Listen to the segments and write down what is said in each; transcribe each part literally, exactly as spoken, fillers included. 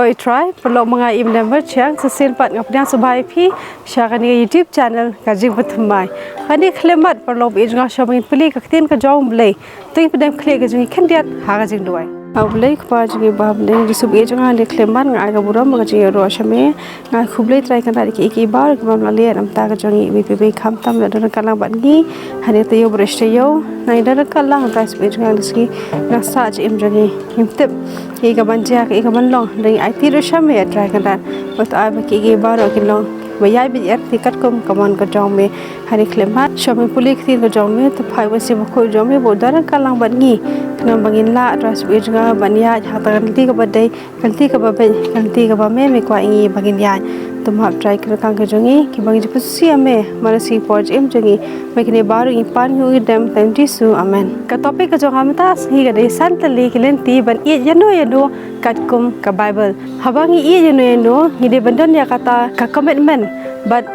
Oi Trai, paralok, ma nga i Mnem Marchiang, sa shisien pat nga pdiang sngewbha ïa phi sha kane ka YouTube channel Ka Jingpynthymmai. Kane ka khyllipmat, paralok ba ïeit jong nga, shuwa ba ngin pule ka ktien ka jong U Blei, to ngin pyndem khlieh ka jong ngi khyndiat ha ka jingduwai. A Blei Kpa jong ngi ba ha bneng, Jisu ba ïeit jong nga, ha kane ka khyllipmat nga ai ka burom bad ka jingïaroh sha me. Nga ai khublei Trai Kynrad ïa kiei kiei baroh kiba me la leh na ka bynta ka jong ngi iwei pa iwei, khamtam lada don ryngkat lang bad ngi ha kane ka taïew baroh shi taïew. Ngi don ryngkat lang, Trai Jisu ba ïeit jong nga, ha kane ka sngi, na ka sah jingim jong ngi. Ngim tip kaei kaban jia, kaei kaban long, hynrei ngi aiti ruh sha me, A Trai Kynrad, bad to ai ba kiei kiei baroh kin long ba ïaid bad ïaid katkum ka mon ka jong me. Ha kane ka khyllipmat, shuwa ba ngin pule ka ktien ka jong me, to phah Wan Mynsiem Bakhuid jong me ba un don ryngkat lang bad ngi, khnang ba ngin lah, Trai Jisu ba ïeit jong nga, ban ïaid ha kata ka lynti kaba dei, ka lynti kaba beit, ka lynti kaba me me kwah ïa ngi ba ngin ïaid. To map, Trai, ki jingkyrkhu ka jong ngi, kiba ngi jingpynsngewsih ïa me man la ka sngi por jingim jong ngi. Ba kine baroh ngi pan, ngi ïohi dem ha u Jisu. Amen. Ka topic ka jong nga mynta ka sngi ka dei san tylli ki lynti ban ïeit ïano ïano katkum ka Bible. Haba ngi ïeit ïano ïano, ngi dei ban don ïa kata ka commitment bad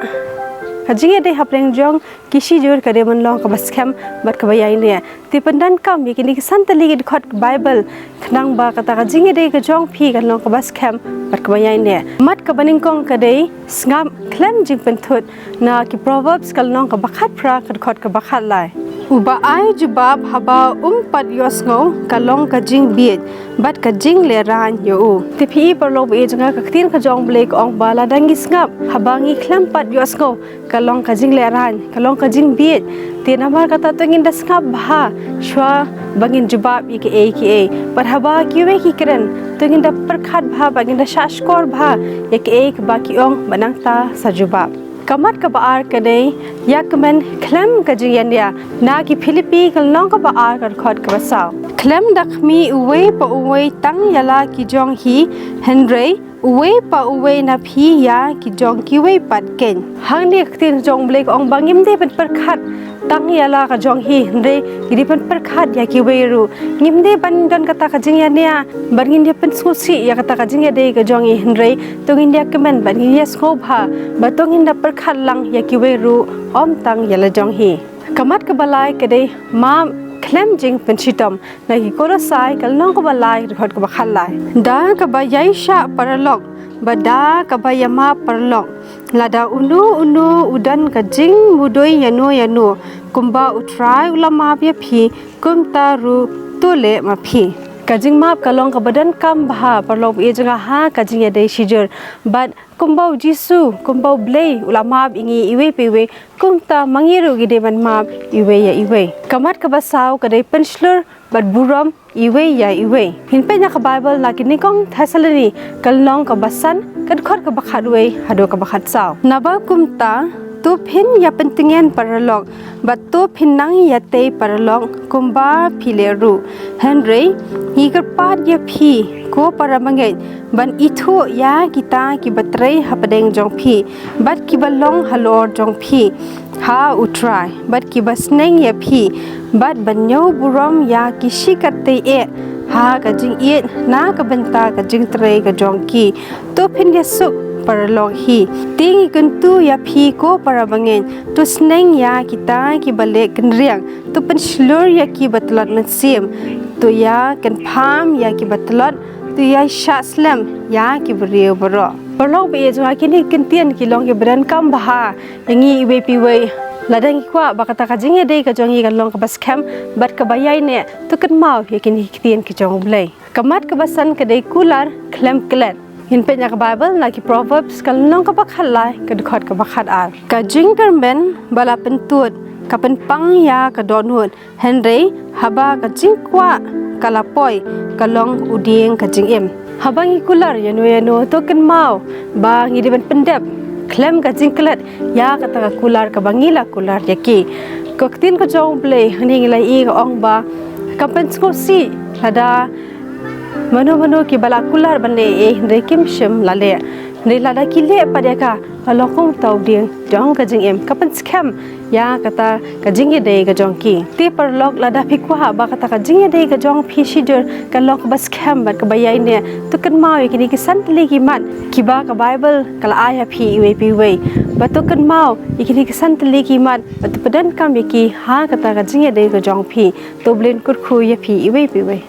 ka jingïadei hapdeng jong ki shijur ka dei ban long kaba skhem bad kaba ïaineh. Te pyndonkam ïa kine ki san tylli ki dkhot ka Bible, khnang ba kata ka jingïadei ka jong phi kan long kaba skhem bad kaba ïaineh. Mat kaba nyngkong ka dei, sngap khlem jingpynthut, na ki Proverbs ka lynnong kaba khatphra, ka dkhot kaba khatlai. Uba ai jubab haba um pat ïohsngew ka long ka jingbieit bad ka jinglehrain ïa u. Te phi i, paralok ba ïeit jong nga, ka ktien ka jong U Blei ka ong ba lada ngi sngap haba ngi khlem pat ïohsngew, ka long ka jinglehrain, ka long ka jingbieit. Te namar kata to ngin da sngap bha shuwa ba ngin jubab ïa kiei kiei. Bad haba kiwei ki kren, to ngin da pyrkhat bha bad ngin da shahshkor bha ïa kiei kiba ki ong bad nangta sa jubab. Ka mat kaba ar ka dei, ïakmen khlem ka jingïania, na ki Philippi ka lynnong kaba ar, ka dkhot kaba saw. Khlem da khmih uwei pa uwei tang ïa la ki jong hi, hynrei uwei pa uwei na phi ïa ki jong kiwei pat keiñ. Hangne ka ktien jong U Blei ka ong ba ngim dei ban pyrkhat tang ïa la ka jong hi, hynrei ngi dei ban pyrkhat ïa kiwei ruh. Ngim dei ban don kata ka jingïania bad ngin ïa pynsngewsih ïa kata ka jingïadei ka jong ngi, hynrei to ngin ïakmen bad ngin ïasngewbha ba to ngin da pyrkhat lang ïa kiwei ruh, ym tang ïa la jong hi. Ka mat kaba lai ka dei, map khlem jingpynshitom, na ki Kolosai ka lynnong kaba lai, dkhot kaba khatlai. Da kaba ïaishah paralok bad da kaba ïamap paralok, lada uno uno u don ka jingmudui ïano ïano, kumba U Trai u la map ïa phi, kumta ruh to leh ma phi. Ka jingmap ka long kaba donkam bha, paralok ba ïeit jong nga, ha ka jingïadei shijur. Bad kumba U Jisu, kumba U Blei u la map ïa ngi iwei pa iwei, kumta ma ngi ruh ngi dei ban map iwei ïa iwei. Ka mat kaba saw ka dei, pynshlur bad burom iwei ïa iwei. Ngin peit na ka Bible na ki nyngkong Thessaloni ka lynnong kaba san, ka dkhot kaba khatwei haduh kaba khatsaw. Naba kumta to phin ïapyntngen paralok bad to phin nang ïatei paralok kumba phi leh ruh. Hynrei ngi kyrpad ïa phi, ko para bangeit, ban ithuh ïa kita kiba trei hapdeng jong phi bad kiba long halor jong phi ha U Trai, bad kiba sneng ïa phi, bad ban ñiew burom ïa ki shikatdei eh ha ka jingïeit na ka bynta ka jingtrei ka jong ki. To phin ïasuk paralok hi. Te ngi kyntu ïa phi, ko para bangeit, to sneng ïa kita kiba leh kynriang, to pynshlur ïa ki ba tlot mynsiem, to ïakynpham ïa ki ba tlot, to ïashah slem ïa ki briew baroh. Paralok ba ïeit jong nga, kine ki ktien ki long kiba donkam bha ïa ngi iwei pa iwei. Lada ngi kwah ba kata ka jingïadei ka jong ngi kan long kaba skhem bad kaba ïaineh, to kynmaw ïa kine ki ktien ki jong U Blei. Ka mat kaba san ka dei, kular khlem klet. Ngin peit na ka Bible na ki Proverbs ka lynnong kaba khatlai, ka dkhot kaba khatar. Ka jingkyrmen ba la pyntud ka pynpang ïa ka dohnud, hynrei haba ka jingkwah ka la poi, ka long u dieng ka jingim. Haba ngi kular ïano ïano, to kynmaw ba ngi dei ban pyndep khlem ka jingklet ïa kata ka kular kaba ngi la kular ïa ki. Ka ktien ka jong U Blei hangne ngi la ïohi ka ong ba kam pynsngewsih lada mano mano kiba la kular ban leh ei ei, hynrei kim shym la leh. Hynrei lada ki leh pat ïa ka, ka long kum uta u dieng jong ka jingim, ka pynskhem ïa kata ka jingïadei ka jong ki. Te paralok, lada phi kwah ba kata ka jingïadei ka jong phi shijur kan long kaba skhem bad kaba ïaineh, to kynmaw ïa kine ki san tylli ki mat kiba ka Bible ka la ai ha phi iwei pa iwei. Bad to kynmaw ïa kine ki san tylli ki mat bad to pyndonkam ïa ki ha kata ka jingïadei ka jong phi. To U Blei un kyrkhu ïa phi iwei pa iwei.